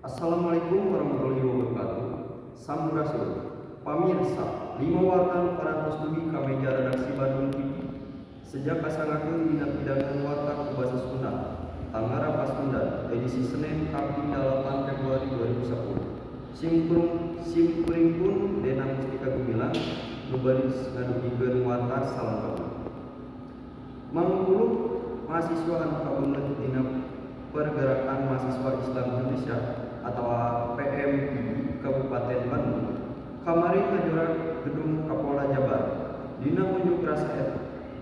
Assalamualaikum warahmatullahi wabarakatuh. Sampurasun. Pamirsa, lima warta nu parantos dugi ka meja redaksi Bandung TV. Sejak kasanggakeun dina pidangan warta ku basa Sunda. Tanggara Pasundan, edisi Senin kaping 8 Februari 2010. Simkuring pun Dena Mustika Gumilang nu baris ngadugikeun warta salengkapna. Mangpuluh mahasiswa anu kabeungeut dina Pergerakan Mahasiswa Islam Indonesia atau PMII Kabupaten Bandung kamari ngajorak gedung Kapolda Jabar. Dina unjuk rasa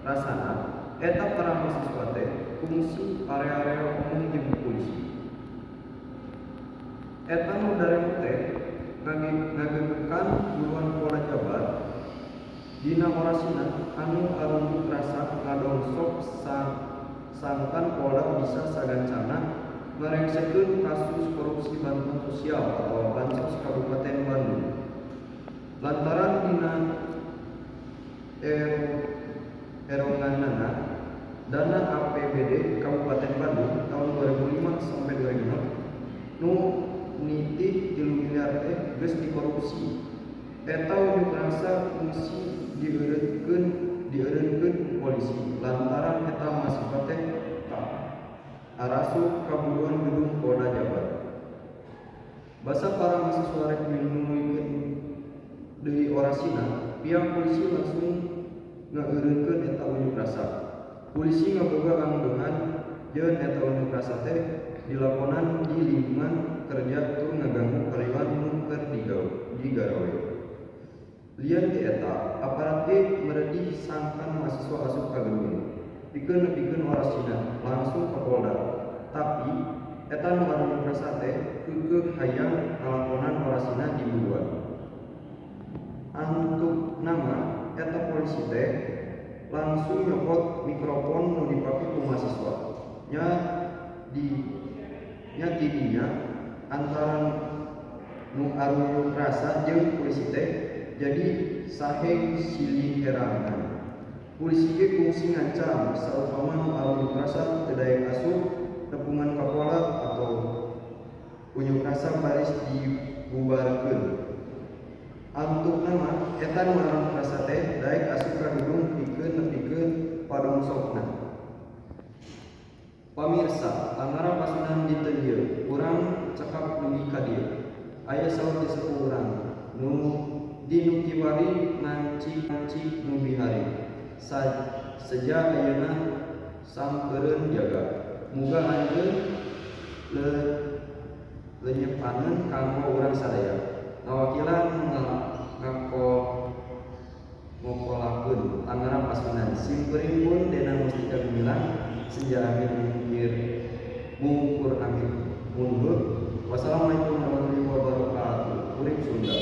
rasana eta para mahasiswa teh kungsi area-area omong jeung polisi. Eta nu daremo teh ngagegekan buruan Polda Jabar. Dina orasina anu arunjuk rasa ngadongsok sangkan Polda bisa sagancangna ngarengsekeun kasus korupsi bantuan sosial atau bansos Kabupaten Bandung. Lantaran dina eronganana dana APBD Kabupaten Bandung tahun 2005 sampai 2006 nu nitih 3 miliar teh geus dikorupsi. Eta unjuk rasa kungsi dieureunkeun ku polisi lantaran eta mahasiswa teh arasup ka buruan gedung Polda Jabar. Basa para mahasiswa rek nuluykeun deui orasina, pihak polisi langsung ngaeureunkeun eta unjuk rasa. Polisi ngaboga angdeuhan jeung eta unjuk rasa teh dilakonan di lingkungan kerja tur ngaganggu karyawan nu keur digarawe. Lian ti eta, aparat ge meredih sangkan mahasiswa asup ka gedung pikeun nepikeun orasina langsung ka Polda. Tapi eta nu arunjuk rasa teh keukeuh hayang ngalakonan orasina di buruan. Antukna mah eta polisi teh langsung nyokot mikrofon nu dipake ku mahasiswa. Nya tidinya antara nu arunjuk rasa jeung polisi teh jadi saheng siliherangan. Polisi ge kungsi ngancam saupama nu arunjuk rasa teu daek asup nepungan ka Polda atau unjuk rasa baris dibubarkeun. Antukna mah eta nu arunjuk rasa teh daek asup ka gedung pikeun nepikeun padongsokna. Pamirsa, Tanggara Pasundan dinten ieu urang cekap dugi ka dieu. Aya saur ti sepuh urang nu di nu kiwari ngancik nu bihari. Seja ayeuna sampeureun jaga. Muga anjeun lenyepaneun kanggo urang sadaya. Ngawakilan ngokolakeun Tanggara Pasundan. Simkuring pun Dena Mustika Gumilang senja amit mungkur amit mundur. Wassalamualaikum warahmatullahi wabarakatuh. Urip Sunda.